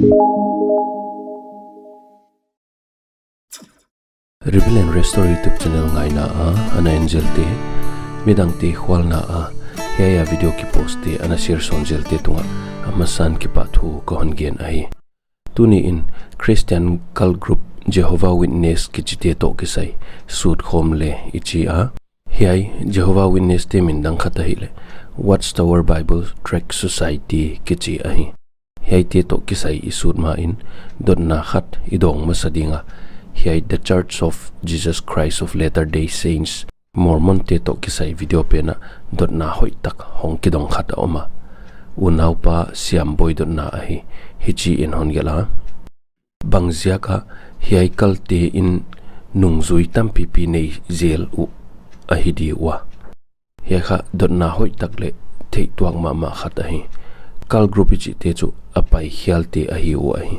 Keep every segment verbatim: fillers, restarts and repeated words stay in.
Rebuild and Restore YouTube channel ngaina a ana en zelte, midangte khualna a hiai a video kipostte ana share sawn zelte tungah a masain kipahthu ka hon gen ahi. Tuni in Christian cult group Jehovah Witness kichite toh kisai sut khawm le i chi a. Hiai Jehovah Witness te min dang khat ahihleh Watchtower Bible Tract Society kichi ahi. Hiaite toh kisai i sut ma in dotna khat i dawng masa ding a, hiai The Church of Jesus Christ of Latter-day Saints, Mormon te toh kisai video pen ah dotna hoihtak hong kidong khat a om a. Unaupa Siam Boi dotna ahi, hichi in hon gelh a. Bangziak a hiai cult te in nungzui tampipi nei zel uh ahi di ua. Hiai kha dotna hoihtak leh theihtuak mahmah khat ahi. Cult group i chihte chu a paikhialte ahi uh ahi.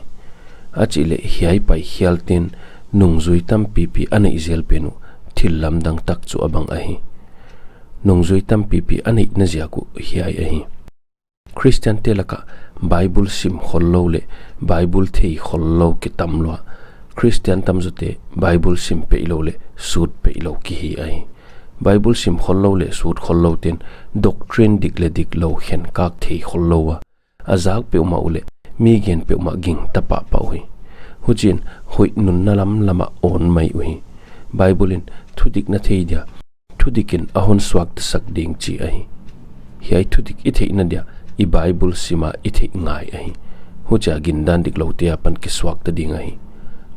A chih leh hiai paikhialte'n nungzui tampipi a neih zel pen uh thil lamdang tak chu a bang ahi. Nungzui tampipi a neihna ziak uh hiai ahi. Christian te lak ah Bible sim khollou leh Bible thei khollou kitam lua. Christian tamzawte Bible sim peihlou leh sut peihlou kihi ahi. Bible sim khollou leh sut khollou te'n doctrine dik leh diklou khenkak thei khollou a, a zak peuhmah uleh mi gen peuhmah gingta pahpah uhi. Huchiin huih nunna lamlam ah awn mai uhi. Bible in thudik na thei dia, thudik in a hon suaktasak ding chi ahi. Hiai thudik i theihna dia i Bible sim a i theih ngai ahi. Huchia gindan dikloute apan kisuakta ding ahi.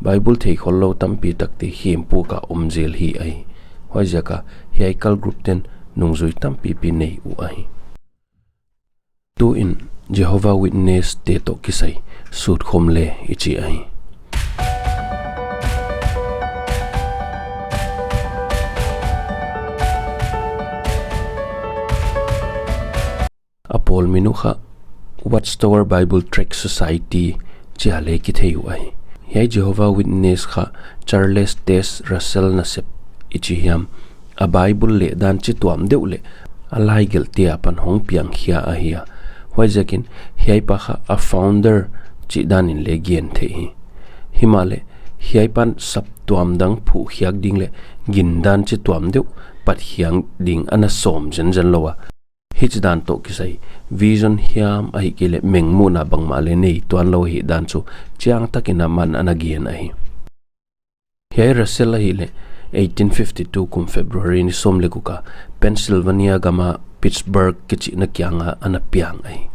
Bible thei khollou tampi takte himpuk a om zel hi ahi. Huaiziak a hiai cult group te'n nungzui tampipi nei uh ahi. Tu in Jehovah Witness te toh kisai sut khawm le i chi ahi. A pawl min uh kha Watchtower Bible Tract Society chia le kithei uh ahi. Hiai Jehovah Witness kha Charles Taze Russell nasep i chi hiam, a Bible lehdan chituam deuh leh a laigelhte apan hong piang khia ahi a. Huaiziakin hiaipa kha a founder chih dan in le gen theih hi. Himahleh hiaipan saptuam dang phuhkhiak ding leh gindan chituam deuh patkhiak ding ana sawm zenzen lou a. Hichidan toh kisai vision hiam ahihkeileh mengmuhna bangmah le nei tuanlou ahihdan chu chiangtak in aman ana gen ahi. Hiai Russell ahihleh eighteen fifty-two kum February ni sawm leh guk a Pennsylvania gam a Pittsburgh kichihna kiang a ana piang ahi.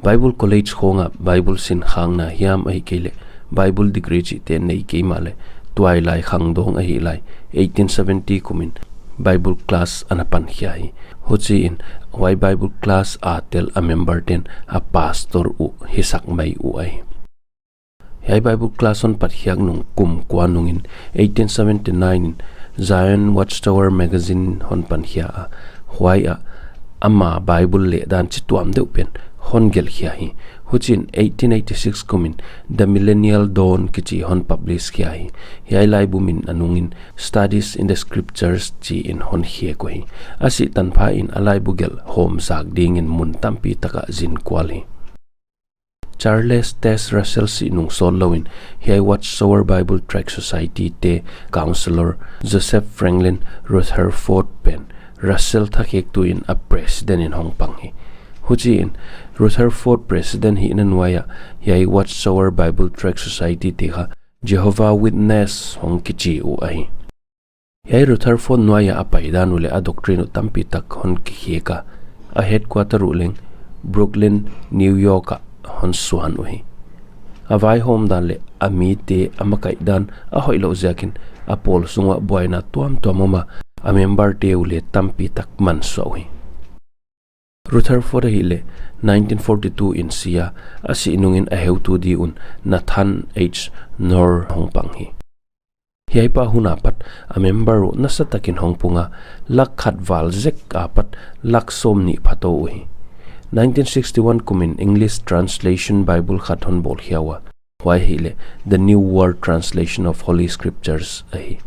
Bible College khawng a Bible sinkhakna hiam ahihkeileh Bible degree chihte nei kei mahleh tuailai khangdawng ahi lai eighteen seventy kum in Bible class ana pan khia hi. Huchiin huai Bible class a tel a member te'n a pastor uh hisak mai uh ahi. Hiai Bible class hon patkhiak nung kum kua nungin eighteen seventy-nine in Zion Watchtower magazine hon pan khia a, huai ah ama Bible lehdan chituam deuh pen hon gelh khia hi. Huchiin eighteen eighty-six kum in The Millennial Dawn kichi hon publish khia hi. Hiai laibu min a nungin Studies in the Scriptures chi in hon khek uhi. A sih tanpha in a laibu gelh hawm zak dingin mun tampi tak ah zin kual hi. Charles Taze Russell sih nung sawtlou in hiai Watchtower Bible Tract Society te councillor Joseph Franklin Rutherford pen Russell thakhektu in a president in hong pang hi. Huchiin Rutherford president hihna nuai ah hiai Watchtower Bible Tract Society te kha Jehovah Witness hong kichi uh ahi. Hiai Rutherford nuai a a paidan uh leh a doctrine uh tampi tak hon kikhek a, a headquarter uh leng Brooklyn, New York ah hon suan uhi. A vaihawmdan leh a mite a makaihdan a hoihlouh ziakin a pawl sung uah buaina tuamtuam om a, a member te uh leh tampi tak mansuah uhi. Rutherford ahihleh nineteen forty-two in si a, a sih nungin a heutu di un Nathan H. Knorr hong pang hi. Hiaipa hun apat a member uh nasatakin hong pung a, lak khat val zek apat lak sawmnih pha tou uhi. Nineteen sixty-one kum in English translation Bible khat hon bawl khia ua, huai ahihleh The New World Translation of Holy Scriptures ahi.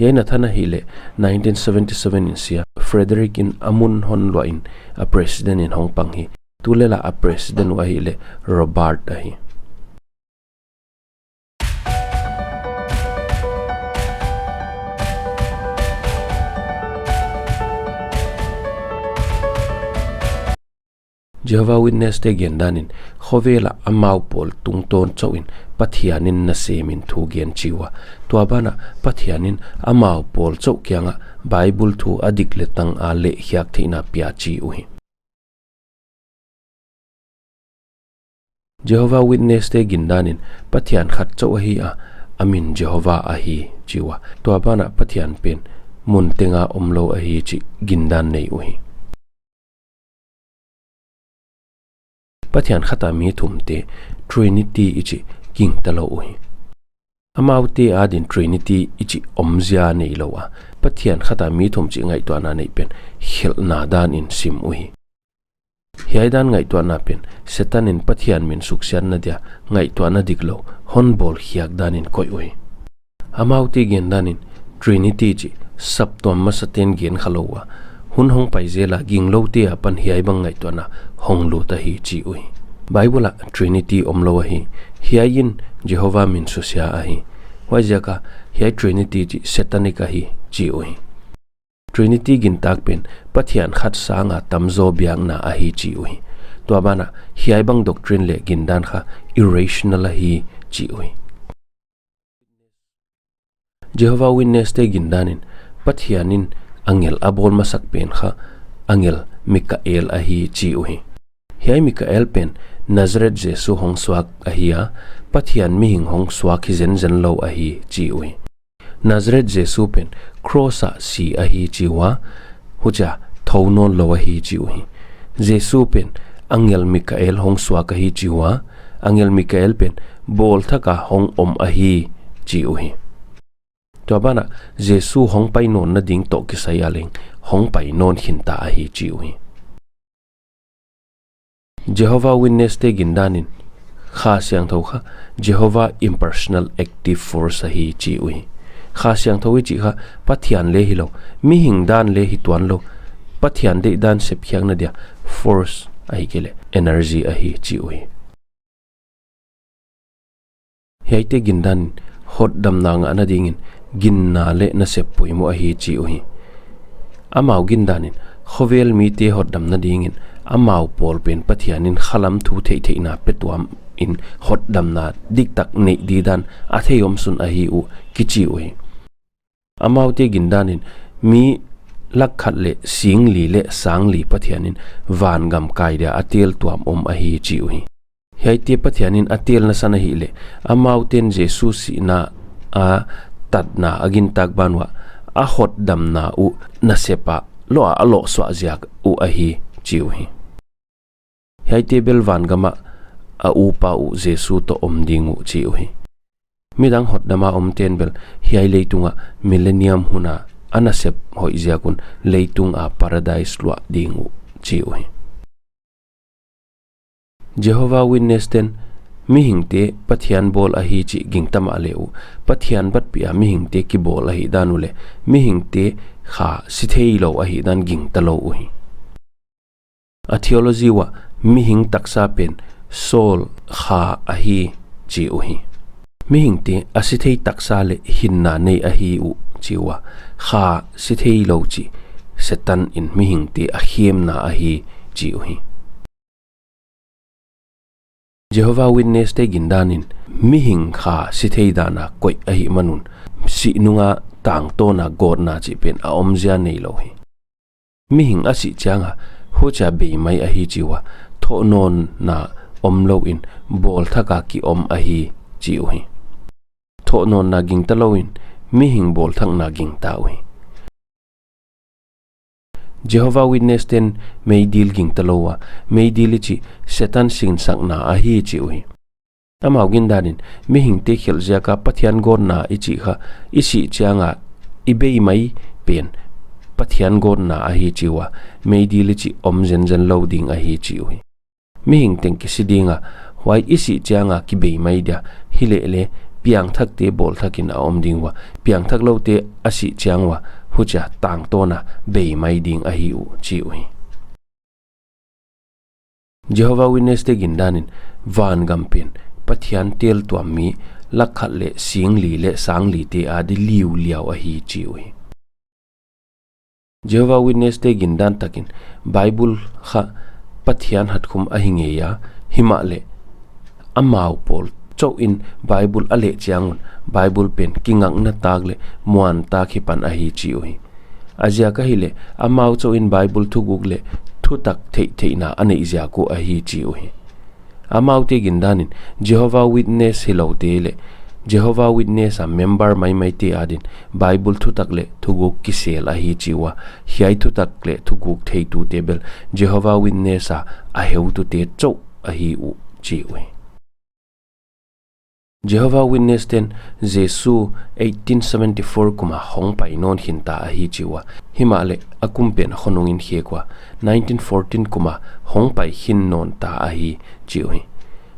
Hiai Nathan ahihleh nineteen seventy-seven in si a, Frederick in a mun hon luah in a president in hong pang hi. Tulel a a president uh ahihleh Robert ahi. Jehovah Witness te gendan in, khovel ah amau pawl tungtawn chauh in Pathian in na sem in thu gen chi ua. Tua ban ah Pathian in amau pawl chauh kiang ah Bible thu a dik leh tang a lehkhiak theihna pia chi uhi. Jehovah Witness te gendan in Pathian khat chauh ahi a, a min Jehovah ahi chi ua. Tua ban ah Pathian pen mun teng a omlou ahi chih gendan nei uhi. Pathian khat a mi thum te Trinity i chih gingta lou uhi. Amaute adin Trinity i chih omzia neilou a, Pathian khat a mi thum chih ngaihtuahna neih pen khelhna dan in sim uhi. Hiai dan ngaihtuahna pen Setan in Pathian min suksiatna dia ngaihtuahna diklou hon bawlkhiak dan in koih uhi. Amaute gendan in Trinity chih saptuam masaten gen khalou ua, hun hongpai zel a gingloute apan hiai bang ngaihtuahna hong lut ahi chi uhi. Bible ah Trinity omlou ahi. Hiai in Jehovah min susia ahi. Huaiziak a hiai Trinity chih Satanic ahi chi uhi. Trinity gintak pen Pathian khat sang a tamzaw biakna ahi chi uhi. Tua ban ah hiai bang doctrine leh gendan kha irrational ahi chi uhi. Jehovah Witness te gendan in Pathian in angel a bawl masak pen kha angel Mikael ahi chi uhi. Hiai Mikael pen Nazareth Jesu hong suak ahi a, Pathian mihing hong suak hi zenzen lou ahi chi uhi. Nazareth Jesu pen cross ah si ahi chi ua, huchia thou nawnlou ahi chi uhi. Jesu pen angel Mikael hong suak ahi chi ua, angel Mikael pen bawlthak a hong om ahi chi uhi. Tua ban ah Jesu hongpai nawnna ding toh kisai a leng hongpai nawn khinta ahi chi uhi. Jehovah Witness te gendan in Kha Siangthou kha Jehovah impersonal active force ahi chi uhi. Kha Siangthou i chih kha Pathian leh hilou, mihing dan leh hi tuanlou, Pathian deihdan sepkhiakna dia force ahihkeileh energy ahi chi uhi. Hiaite gendan in hotdamna ngahna dingin ginna leh nasep poimoh ahi chi uhi. Amau gendan in khovel mite hotdamna dingin amau pawl pen Pathian in khalam thu theihtheihna pe tuam in hotdamna diktak neih didan a thei omsun ahi uh kichi uhi. Amaute gendan in mi lakkhat leh singli leh sangli Pathian in vangam kai dia a tel tuam om ahi chi uhi. Hiaite Pathian in a telna san ahihleh, amaute'n Jesu sihna a tatna a gintak ban uah a hotdamna uh nasep a loh a a lohsuah ziak uh ahi chi uhi. Hiaite bel vangam ah a upa uh Jesu toh om ding uh chi uhi. Midang hotdam a omte'n bel hiai leitung ah millennium hun a a nasep hoih ziak un leitung a paradise luah ding uh chi uhi. Jehovah Witness te'n mihingte Pathian bawl ahi chih gingta mahleh uh, Pathian batpih a mihingte kibawl ahihdan uleh mihingte kha si theilou ahihdan gingta lou uhi. A theology uah mihing taksa pen soul, kha ahi chi uhi. Mihingte a si thei taksa leh hinna nei ahi uh chi ua, kha si theilou chih Setan in mihingte a khemna ahi chi uhi. Jehovah Witness te gindan in mihing kha si thei dan a koih ahihman un, sih nung a tangtawn a gawtna chih pen a omzia neilou hi. Mihing a sih chiang a huchia bei mai ahi chi ua, thohnawnna omlou in bawlthak a ki om ahi chi uhi. Thohnawnna gingta lou in mihing bawlthakna gingta uhi. Jehovah Witness te'n meidil gingta lou ua, meidil i chih Setan sinsakna ahi chi uhi. Amau gindan in mihingte khelh ziak a Pathian gawtna i chih kha i sih chiang a i bei mai pen Pathian gawtna ahi chi ua, meidil i chih om zenzen lou ding ahi chi uhi. Mihing teng ki si ding a, huai i sih chiang a ki bei mai dia, hileh leh piangthakte bawlthak in a om ding ua, piangthakloute a sih chiang ua huchia tangtawn a bei mai ding ahi uh chi uhi. Jehovah Witness te gindan in vangam pen Pathian teltuam mi lakkhat leh singli leh sanglite a di liuliau ahi chi uhi. Jehovah Witness te gindan tak in Bible kha Pathian hatkhum ahi ngei a, himahleh amau pawl chauh in Bible a leh chiang un Bible pen kingakna tak leh muan tak hi pan ahi chi uhi. A ziak ahihleh amau chauh in Bible thuguk leh thutak theihtheihna a neih ziak uh ahi chi uhi. Amaute gindan in Jehovah Witness hiloute leh Jehovah Witness a member maimaite adin Bible thutak leh thuguk kisel ahi chi ua, hiai thutak leh thuguk theitute bel Jehovah Witness a a heutute chauh ahi uh chi uhi. Jehovah Witness ten Jesu eighteen seventy-four kum a hongpai nawn khinta ahi chi ua, himahleh a kum pen a khonung in khek ua, nineteen fourteen kum a hongpai khin nawnta ahi chi uhi.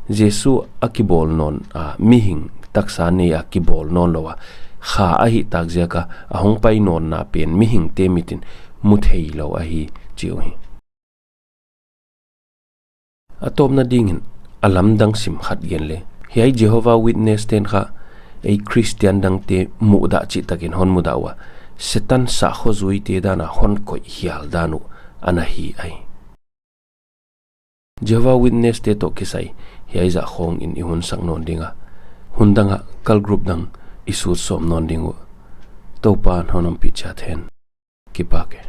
Jesu a kibawl nawn a, mihing taksa nei a kibawl nawnlou a, kha ahihtak ziak a a hongpai nawnna pen mihingte mit in mu theilou ahi chi uhi. A tawpna dingin a lamdang sim khat gen leh, hiai Jehovah Witness ten kha ei Christian dangte muhdah chihtak in hon mudah ua, Setan sahkhua zuite dan a hon koih hial dan uh ana hi ahi. Jehovah Witness te toh kisai hiai zah khawng in i hun sak nawn ding a, hun dang ah kal group dang i sut sawm nawn ding uh. Toupa'n hon ompih chiat hen. Kipak e.